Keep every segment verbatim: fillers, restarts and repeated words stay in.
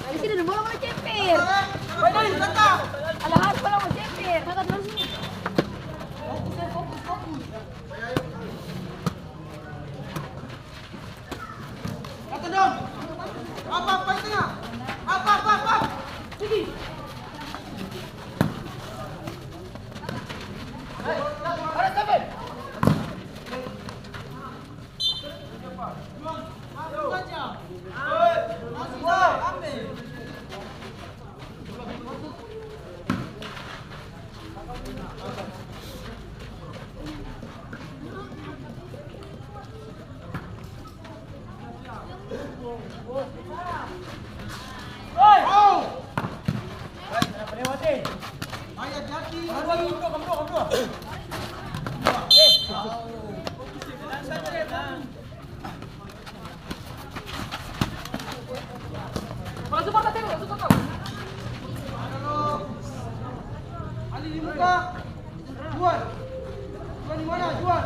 Di sini dong bola mau ceper. Ada harus bola mau ceper. Kakak dulu sini. Fokus, eh, fokus, fokus. Datang dong. Apa, apa itu ya? Apa, apa, apa? Sini. Hei, ada siapa? Ali di muka. Jual. Jual di mana? Jual.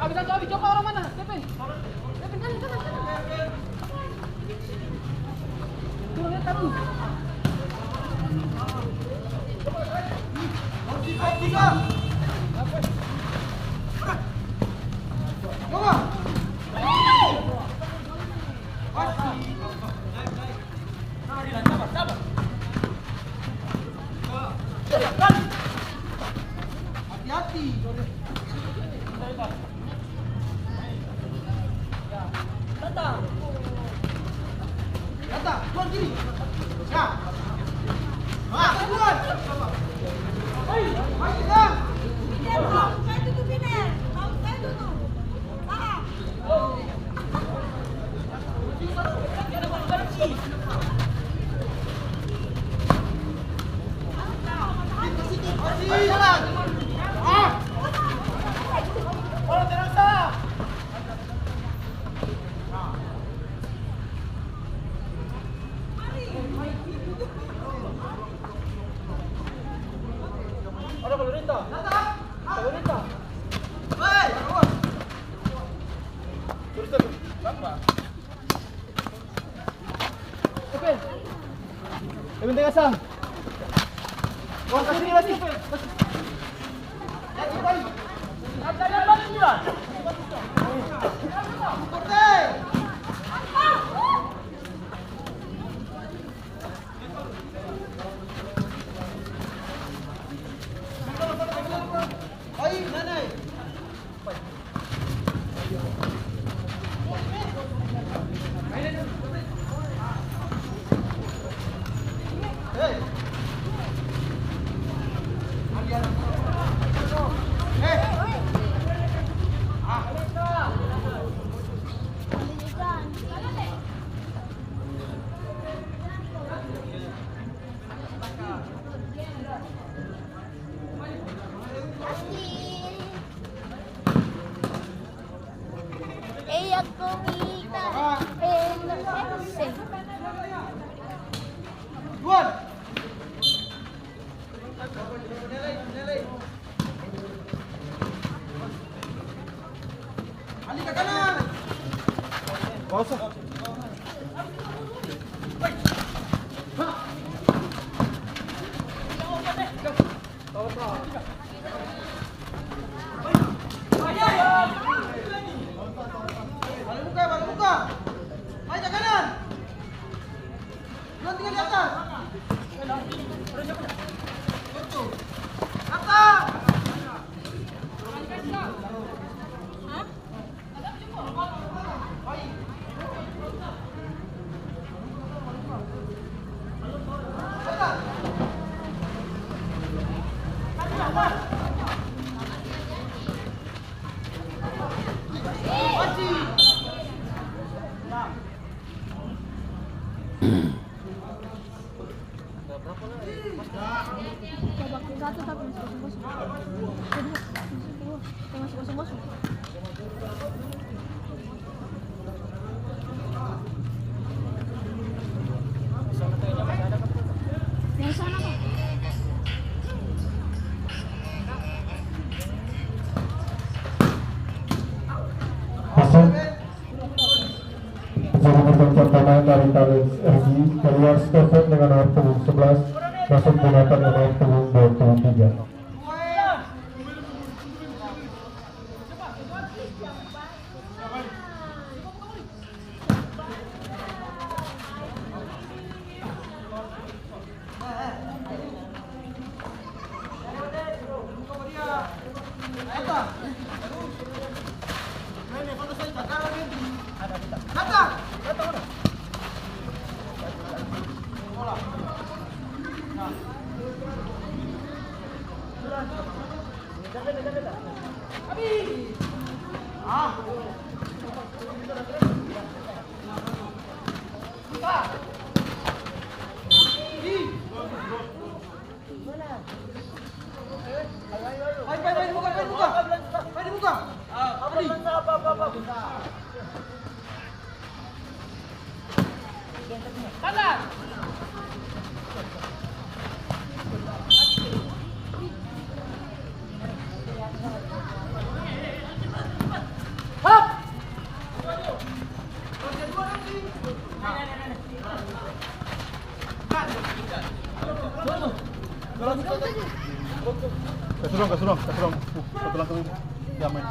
Abis satu, abis, coba orang mana? Siapa? Siapa? Kanan, kanan, kanan. Turun, ya, taruh. Coba. Hati-hati. Datang. Datang, keluar kiri. Ya. Ah, keluar. Hei, hei, ya. Peter, mau saya tutup, Peter. Mau saya tutup. Ah. Ada pemerintah. Pemerintah. Terus, terus. Apa? Oke. Yang penting asal. Wah, kasih lagi. Dua, tiga, di atas. Atas. Babak satu tapi masih kosong-kosong. Kedua, masih kosong-kosong. Yang sana, Pak. Masuk. Jadi pergantian pemain dari Thales F C, keluar Stephen dengan nomor punggung sebelas, masuk Jonathan dengan nomor punggung dua puluh tiga. Pai, pai, pai, buka, pai, buka. Pai, dibuka. Adi. Kasih dong, kasih dong, kasih dong. Satu langkah lagi. Ya, main.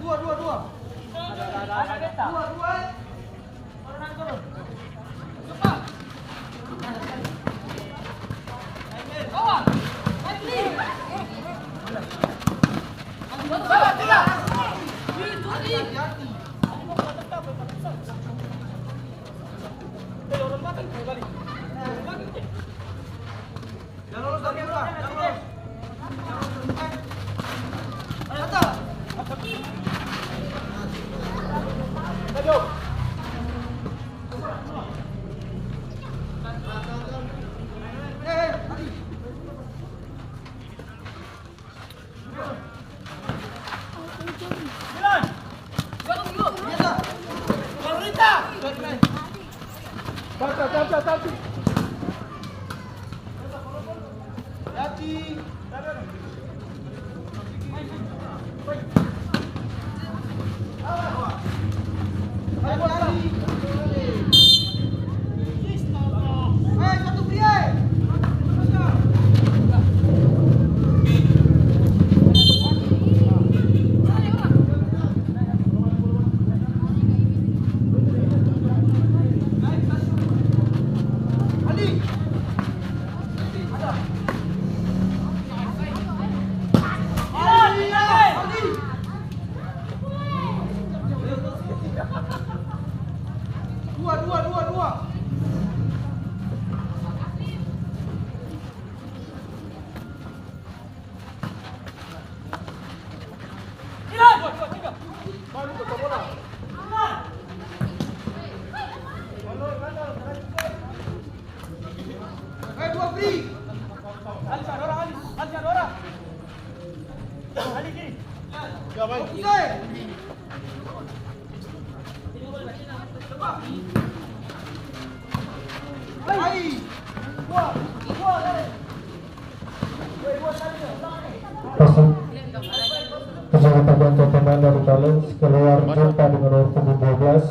Dua, dua, dua. Masuk. Kejar, kita bantu pemain dari Talents, keluar Junta dengan nomor punggung dua belas,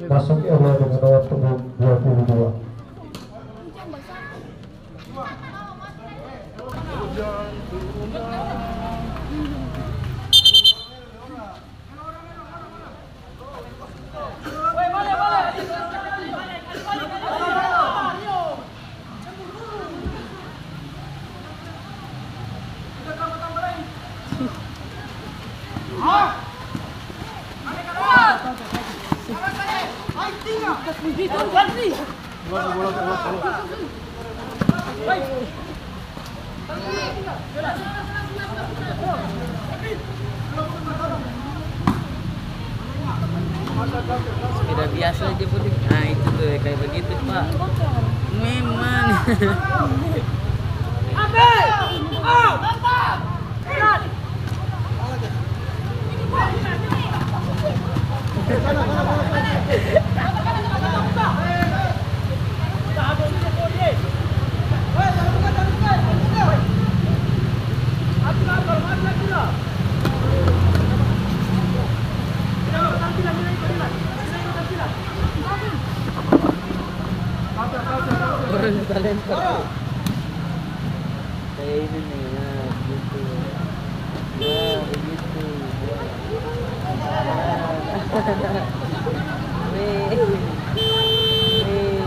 masuk Elo dengan nomor punggung dua puluh dua. Sepeda biasa aja boleh. Nah, itu tuh, kayak begitu, Pak. Memang. Orang talenta. Kayak ini nih, nah, gitu. Nah, begitu. Weh. Weh,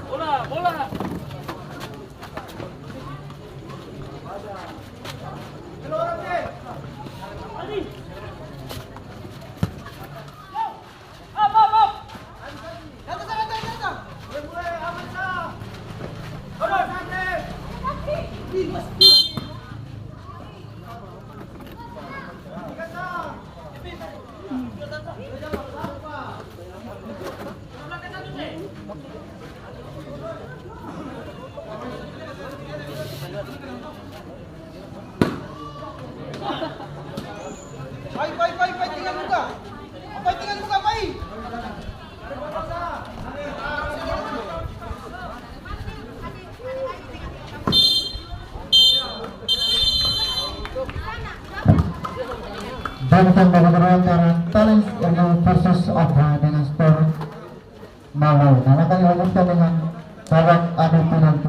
Bola, bola. Pai, pai, pai, pai, tinggal buka. Pai, tinggal buka, pai. Babak yang babak kedua antara Talents Ernal versus Abha dengan skor nol nol. Nah, akan dilanjutkan dengan babak adu penalti.